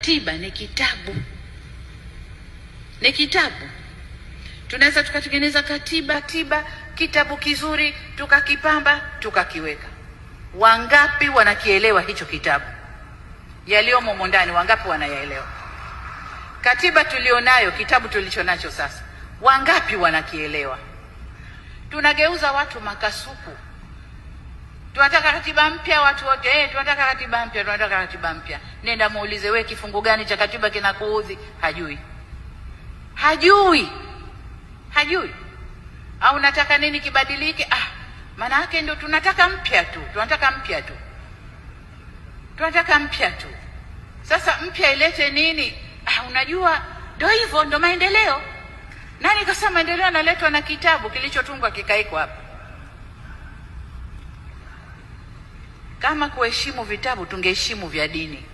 Katiba ni kitabu, ni kitabu. Tunaweza tukatengeneza katiba tiba, kitabu kizuri, tukakipamba, tukakiweka. Wangapi wanakielewa hicho kitabu? Yaliyomo humo ndani, wangapi wanayaelewa? Katiba tulionayo, kitabu tulichonacho sasa, wangapi wanakielewa? Tunageuza watu makasuku. Tunataka katiba mpya watu wote, tunataka katiba mpya, tunataka katiba mpya. Nenda muulize, we kifungu gani cha katiba kinakuudhi? Hajui, hajui, hajui. Au nataka nini kibadilike? Ah, maana yake ndio tunataka mpya tu, tunataka mpya tu, tunataka mpya tu. Sasa mpya ilete nini? Ah, unajua ndio hivyo, ndio maendeleo. Nani kasema maendeleo yanaletwa na kitabu kilichotungwa kikaekwa hapa? Kama kuheshimu vitabu tungeheshimu vya dini.